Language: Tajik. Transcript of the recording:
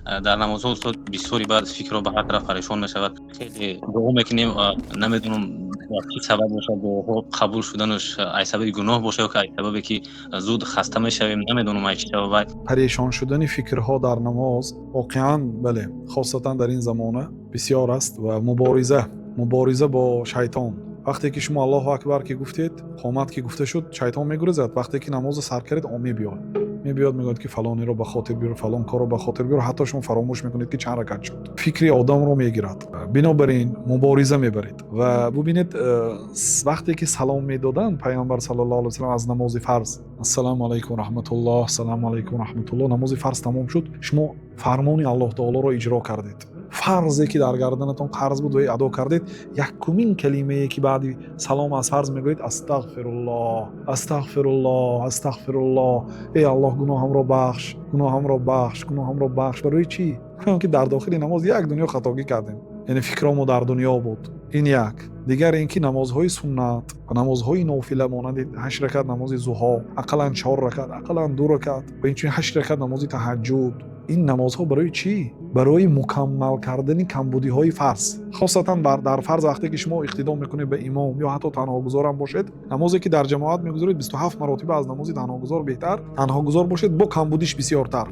Дар намозҳо, устод, бисёре баъд фикрро ба ҳар тараф парешон мешавад. Хеле дуо мекунем, намедонам, чӣ сабаб бошад, дуоҳо қабул шуданаш ай сабаби гуноҳ бошад ё ки ай сабабе ки зуд хаста мешавем, намедонам ай чӣ сабаб. Парешон шудани фикрҳо дар намоз воқеан, бале, хосатан дар ин замона бисёр аст ва мубориза бо шайтон. Вақте ки шумо «Аллоҳу акбар» ки гуфтед, қомат ки гуфта шуд, шайтон мегурезад. Вақте ки намозро сар кардед, он мебиёд, мегӯяд ки фалонеро ба хотир биёр, фалон корро ба хотир биёр. Ҳатто шумо фаромӯш мекунед, ки чанд ракат шуд. Фикри одамро мегирад. Бинобар ин мубориза мебаред ва бубинед, вақте ки салом медоданд Пайғамбар саллаллоҳу алайҳи васаллам аз намози фарз: «Ассалому алайкум раҳматуллоҳ, ассалому алайкум раҳматуллоҳ», намози фарз тамом шуд, шумо фармони Аллоҳ таолоро иҷро кардед. Фарзе ки дар гарданатон қарз буд ва адо кардед. Якумин калимае ки баъди салом аз фарз мегӯед: «Астағфируллоҳ, астағфируллоҳ, астағфируллоҳ, эй Аллоҳ, гуноҳамро бахш, гуноҳамро бахш, гуноҳамро бахш». Барои чӣ? Ки дар дохили намоз як дунё хатогӣ кардем, яъне фикромо дар дунё буд. Ин як. Дигар ин ки намозҳои суннат ва намозҳои нофила, монанди ҳашт ракат намози зуҳо, ақаллан чор ракат, ақаллан ду ракат ва инчунин ҳашт ракат намози таҳаҷҷуд. Ин намозҳо барои чӣ? Барои мукаммал кардани камбудиҳои фарз. Хосатан дар фарз, вақте ки шумо иқтидо мекунед ба имом ё ҳатто танҳогузорам бошед, намозе ки дар ҷамоат мегузоред, 27 маротиба аз намози танҳогузор беҳтар. Танҳогузор бошед, бо камбудиш бисёртар.